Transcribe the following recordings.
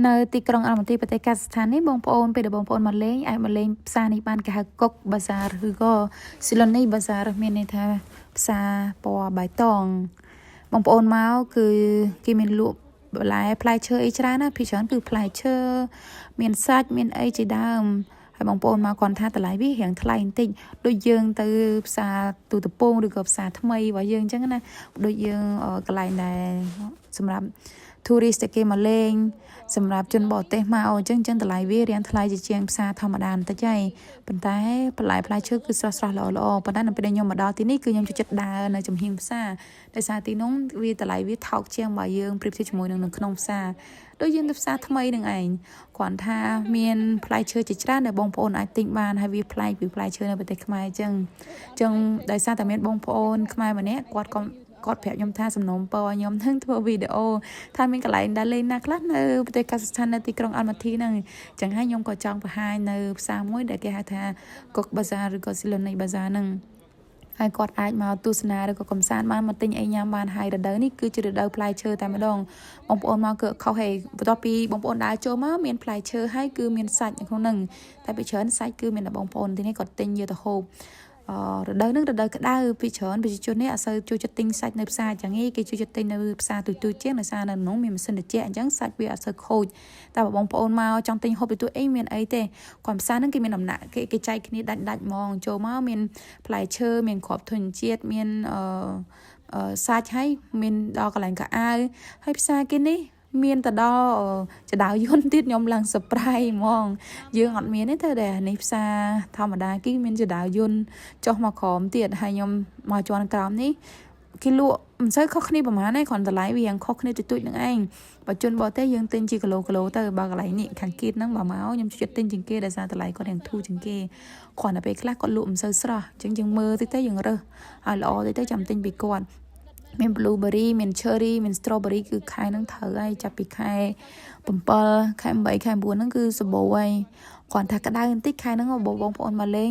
នៅទីក្រុងអល់ម៉ាទីប្រទេសកាហ្សាក់ស្ថាននេះបងប្អូនពេលដែលបងប្អូនមកលេងអាចមកលេងផ្សារនេះបានគេហៅកុកបាសារឬក៏ស៊ីឡូនីបាសារមានន័យថាផ្សារពណ៌បៃតងបងប្អូនមកគឺគេមានលក់បន្លែផ្លែឈើអីច្រើនណាភាគច្រើនគឺផ្លែឈើមានសាច់មានអីជាដើមហើយបងប្អូនមកគាត់ថាតម្លៃវារៀងថ្លៃបន្តិចដូចយើងទៅផ្សារទូតពងឬក៏ផ្សារថ្មីរបស់យើងអញ្ចឹងណាដូចយើងកន្លែងដែលសម្រាប់ tourist ដែលគេមកលេងសម្រាប់ជនបរទេសមកអញ្ចឹងអញ្ចឹងតម្លៃវារៀងថ្លៃជាជាងផ្សារធម្មតាបន្តិចហើយប៉ុន្តែបន្លែផ្លែឈើគឺស្រស់ស្រស់ល្អល្អប៉ុន្តែនៅពេលដែលខ្ញុំមកដល់ទីនេះគឺខ្ញុំចូលចិត្តដើរនៅចំហៀងផ្សារដោយសារទីនោះវាតម្លៃវាថោកជាងបើយើងប្រៀបធៀបជាមួយនឹងនៅក្នុងផ្សារដូចយើងទៅផ្សារថ្មីនឹងឯងគ្រាន់ថាមានផ្លែឈើជាច្រើនដែលបងប្អូនអាចទិញបានហើយវាប្លែកពីផ្លែឈើនៅប្រទេសខ្មែរអញ្ចឹងអញ្ចឹងដោយសារតែមានបងប្អូនខ្មែរម្នាក់គាត់ក៏គាត់ប្រាប់ខ្ញុំថាសំណូមពរឲ្យខ្ញុំនឹងធ្វើវីដេអូថាមានកន្លែងដែលលេងណាខ្លះនៅប្រទេសកាហ្សាក់ស្ថាននៅទីក្រុងអាល់ម៉ាធីហ្នឹងអញ្ចឹងហើយខ្ញុំក៏ចង់បង្ហាញនៅផ្សារមួយដែលគេហៅថាកុកបាសារឬក៏ស៊ីឡូនីបាសារហ្នឹងហើយគាត់អាចមកទស្សនាឬក៏កំសាន្តបានមកទិញអីញ៉ាំបានហើយរដូវនេះគឺជារដូវផ្លែឈើតែម្ដងបងប្អូនមកគឺខុសហេបន្ទាប់ពីបងប្អូនដើរចូលមកមានផ្លែឈើហើយគឺមានសាច់នៅក្នុងហ្នឹងតែពីច្រើនសាច់គឺមានតែបងប្អូនទីនេះគាត់ទិញយកទៅហូបអរដូវហ្នឹងរដូវក្តៅពីច្រើនប្រជាជននេះអត់សូវចូលចិត្តទិញសាច់នៅផ្សារចឹងឯងគេចូលចិត្តទិញនៅផ្សារទូចៗជាងដោយសារនៅក្នុងមានម៉ាស៊ីនត្រជាក់អញ្ចឹងសាច់វាអត់សូវខូចតែបើបងប្អូនមកចង់ទិញហូបទូចអីមានអីទេគាត់ផ្សារហ្នឹងគេមានដំណាក់គេគេចែកគ្នាដាច់ដាច់ហ្មងចូលមកមានផ្លែឈើមានគ្រាប់ធញ្ញជាតិមានអឺសាច់ហើយមានដល់កន្លែងកៅអៅហើយផ្សារគេនេះមានទៅដល់ចដៅយន្តទៀតខ្ញុំឡើង surprise ហ្មងយើងអត់មានទេតែនេះផ្សារធម្មតាគេមានចដៅយន្តចុះមកក្រោមទៀតហើយខ្ញុំមកជាន់ក្រោមនេះគេលក់មិនសូវខុសគ្នាប្រហែលទេគ្រាន់តម្លៃវាយ៉ាងខុសគ្នាតិចតួចនឹងឯងបើជនបរទេសយើងទិញជាគីឡូគីឡូទៅបើកន្លែងនេះខាងគៀតហ្នឹងបើមកខ្ញុំចិត្តទិញជាងគេដោយសារតម្លៃគាត់យ៉ាងធូរជាងគេគ្រាន់តែពេលខ្លះគាត់លក់មិនសូវស្រស់អញ្ចឹងយើងមើលតិចទៅយើងរើសឲ្យល្អតិចទៅចាំទិញពីគាត់មាន blueberry មាន cherry មាន strawberry គឺខែហ្នឹងត្រូវហើយចាប់ពីខែ7ខែ8ខែ9ហ្នឹងគឺសម្បូរហើយគ្រាន់ថាក្តៅបន្តិចខែហ្នឹងបងប្អូនមកលេង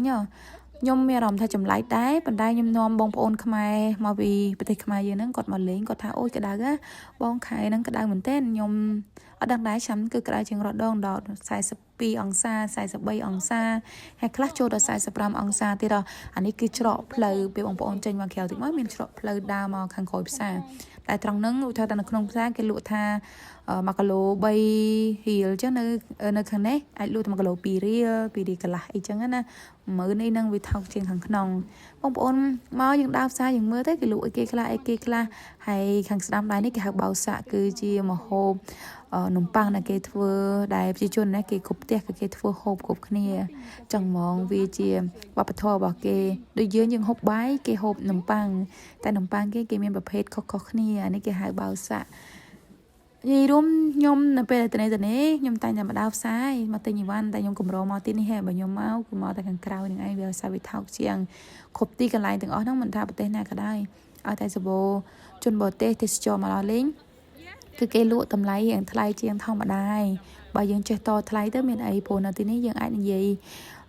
ខ្ញុំមានអារម្មណ៍ថាចម្លែកដែរប៉ុន្តែខ្ញុំនាំបងប្អូនខ្មែរមកពីប្រទេសខ្មែរយើងហ្នឹងគាត់មកលេងគាត់ថាអូយក្តៅណាបងខែហ្នឹងក្តៅមែនទែនខ្ញុំអត់ដឹងដែរឆ្នាំគឺក្តៅជាងរដងដល់42អង្សា43អង្សាហើយខ្លះចូលដល់45អង្សាទៀតអានេះគឺច្រកផ្លូវពេលបងប្អូនចេញមកក្រៅតិចមកមានច្រកផ្លូវដើរមកខាងក្រោយផ្សារតែត្រង់ហ្នឹងឧទាហរណ៍តែនៅក្នុងផ្សារគេលក់ថា1គីឡូ3រៀលអញ្ចឹងនៅនៅខាងនេះអាចលក់តែ1គីឡូ2រៀល2រៀលកន្លះអីចឹងណាមើលនេះនឹងវាថោកជាងខាងក្នុងបងប្អូនមកយើងដើរផ្សារយើងមើលទៅគេលក់អីគេខ្លះអីគេខ្លះហើយខាងស្ដាំដៃនេះគេហៅបោសាក់គឺជាម្ហូបនំប៉័ងដែលគេធ្វើដែលប្រជាជនណាគេគ្រប់ផ្ទះគឺគេធ្វើហូបគ្រប់គ្នាចង់ហ្មងវាជាវប្បធម៌របស់គេដូចយើងយើងហូបបាយគេហូបនំប៉័ងតែនំប៉័ងគេគេមានប្រភេទខុសៗគ្នាអានេះគេហៅបោសាក់និយាយរួមខ្ញុំនៅពេលតនេះតនេះខ្ញុំតែងតែមកដើរផ្សារមកទិញអីវ៉ាន់តែខ្ញុំកម្រមកទីនេះហេបើខ្ញុំមកគឺមកតែខាងក្រៅនឹងឯងវាសាវាថោកជាងគ្រប់ទីកន្លែងទាំងអស់ហ្នឹងមិនថាប្រទេសណាក៏ដោយឲ្យតែសបោជនបរទេសទេសចរមកដល់លេងគឺគេលក់តម្លៃរៀងថ្លៃជាងធម្មតាឯងបើយើងចេះតថ្លៃទៅមានអីព្រោះនៅទីនេះយើងអាចនិយាយ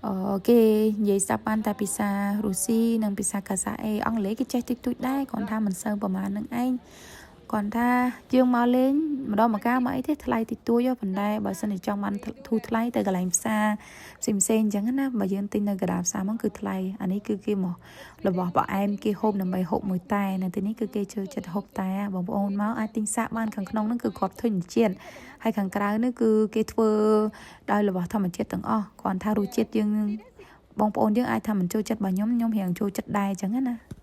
អឺគេនិយាយស្ដាប់បានតែភាសារុស្ស៊ីនិងភាសាកាសាអេអង់គ្លេសគេចេះតិចតួចដែរគ្រាន់ថាមិនសូវប្រហែលនឹងឯងគាត់ថាយើងមកលេងម្ដងម្កាលមកអីទេថ្លៃតិចតួចប៉ុន្តែបើសិនជាចង់បានធូរថ្លៃទៅកន្លែងផ្សារផ្សេងផ្សេងអញ្ចឹងណាបើយើងទិញនៅកណ្ដាលផ្សារមកគឺថ្លៃអានេះគឺគេមករបស់ផ្អែមគេហូបដើម្បីហូបមួយតែនៅទីនេះគឺគេចូលចិត្តហូបតែបងប្អូនមកអាចទិញសាកបានខាងក្នុងហ្នឹងគឺគ្រាប់ធញ្ញជាតិហើយខាងក្រៅនេះគឺគេធ្វើដោយរបស់ធម្មជាតិទាំងអស់គ្រាន់ថារសជាតិយើងបងប្អូនយើងអាចថាមិនចូលចិត្តបើខ្ញុំខ្ញុំរៀងចូលចិត្តដែរអញ្ចឹងណា។